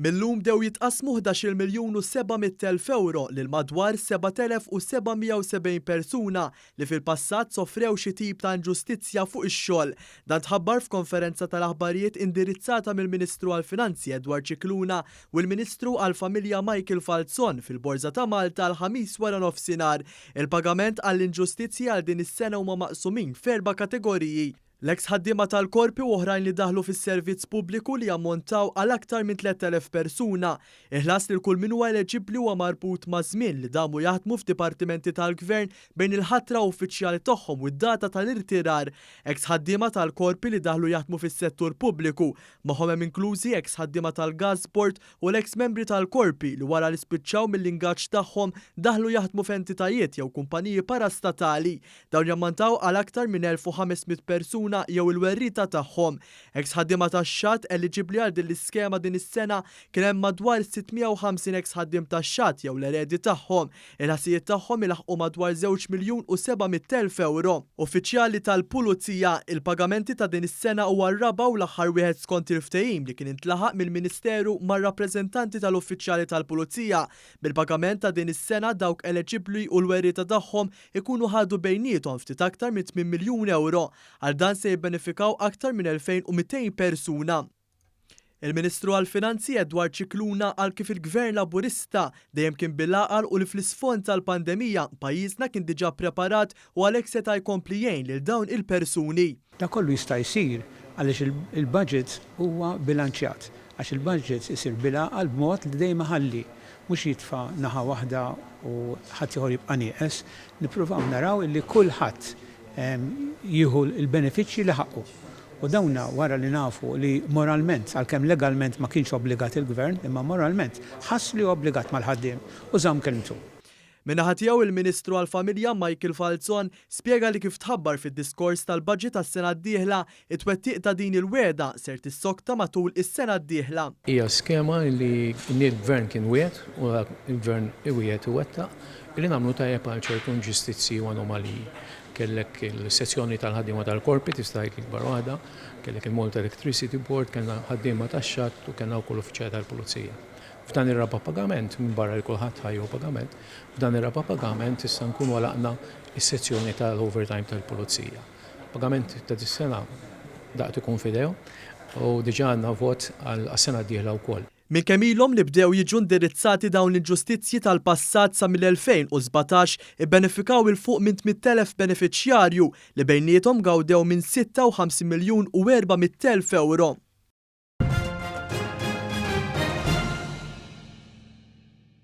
Mil-lum bdew jitqassmu 11-il miljun u 700,000 ewro lil madwar 7,770 persuna li fil-passat sofrew xi tip ta' inġustizzja fuq ix-xogħol. Dan tħabbar f'konferenza tal-aħbarijiet indirizzata mill-Ministru għall-Finanzi Edward Scicluna u l-Ministru għall-Familja Michael Falzon fil-Borża ta' Malta l-Ħamis waranofsinhar. Il-pagament għall-inġustizzji għal din is-sena huma maqsumin f'erba' kategoriji. L-eks ħaddiema tal-korpi u oħrajn li daħlu fis-servizz pubbliku li jammontaw għal aktar minn 3,000 persuna. Il-ħlas lil kull min huwa eleġibbli huwa marbut maż-żmien li damu jaħdmu f'dipartimenti tal-Gvern bejn il-ħatra uffiċjali tagħhom u d-data tal-irtirar. Eks ħaddiema tal-korpi li daħlu jaħdmu fis-settur pubbliku. Magħhom hemm inklużi eks ħaddiema tal-Gas Board u l-eks membri tal-korpi li wara li spiċċaw mill-ingaġġ tagħhom daħlu jaħdmu f'entitajiet jew kumpaniji parastatali. Dawn jammontaw għal aktar minn 1,500 persuna jew il-werrieta tagħhom. Eks ħaddiema tax-xatt eliġibbli għal din l-iskema din is-sena kien hemm madwar 650 eks ħaddiem tax-xatt jew l-eredi tagħhom. Il-ħlasijiet tagħhom ilaħħqu madwar żewġ miljun u 700,000 ewro. Uffiċjali tal-Pulizija, il-pagamenti ta' din is-sena huwa r-raba' u l-aħħar wieħed skont il-ftehim li kien intlaħaq mill-Ministeru mar-rappreżentanti tal-uffiċjali tal-Pulizija. Bil-pagament ta' din is-sena dawk eleġibbli u l-werrieta tagħhom ikunu ħadu bejniethom ftit aktar minn 8 miljun ewro. Għal dan se jibbenefikaw aktar minn 2,200 persuna. Il-Ministru għall-Finanzi Edward Scicluna qal kif il-Gvern Laburista dejjem kien bil-għaqal u li fl-isfond tal-pandemija pajjiżna kien diġà ppreparat u għalhekk seta' jkompli jgħin lil dawn il-persuni. Dan kollu jista' jsir għaliex il-budget huwa bilanċjat. Għax il-budget isir bil-għaqal b'mod li dejjem iħalli, mhux jitfa' naħa waħda u ħaddieħor jibqa' nieqes. Nippruvaw naraw illi kulħadd jieħu l-benefiċċji li ħaqqu. U dawna wara li nafu li moralment, għalkemm legalment ma kienx obbligat il-Gvern, imma moralment ħass li hu obbligat mal-ħaddiem u żamm kelmtu. Min-naħa tiegħu il-Ministru għall-Familja Michael Falzon spjega li kif tħabbar fid-diskors tal-budget għas-sena d-dieħla, it-twettiq ta' din il-wegħda ser tissokta matul is-sena d-dieħla. Hija skema li l-Gvern kien wiegħed u l-Gvern iwiegħed iwettaq li nagħmlu tajjeb għal ċertu inġustizzji u anomaliji. Kellek il-sezzjoni tal-ħaddiema tal-korpi, tista' tgħid l-ikbar waħda, kellek il-Malta Electricity Board, kellna ħaddiema tax-xatt u kellna wkoll uffiċjali tal-Pulizija. F'dan ir-raba' pagament, minbarra li kulħadd ħa jieħu pagament, f'dan ir-raba' pagament issa nkunu għalaqna s-sezzjoni tal-overtime tal-Pulizija. Pagament ta' dis-sena daqt ikun f'idejhom u diġà għandna vot għas-sena d-dieħla wkoll. Minn kemm ilhom li bdew jiġu indirizzati dawn l-inġustizzji tal-passat sa mill-2017 ibbenefikaw 'il fuq minn 8,000 benefiċjarju li bejniethom gawdew minn 56 miljun u 400,000 ewro.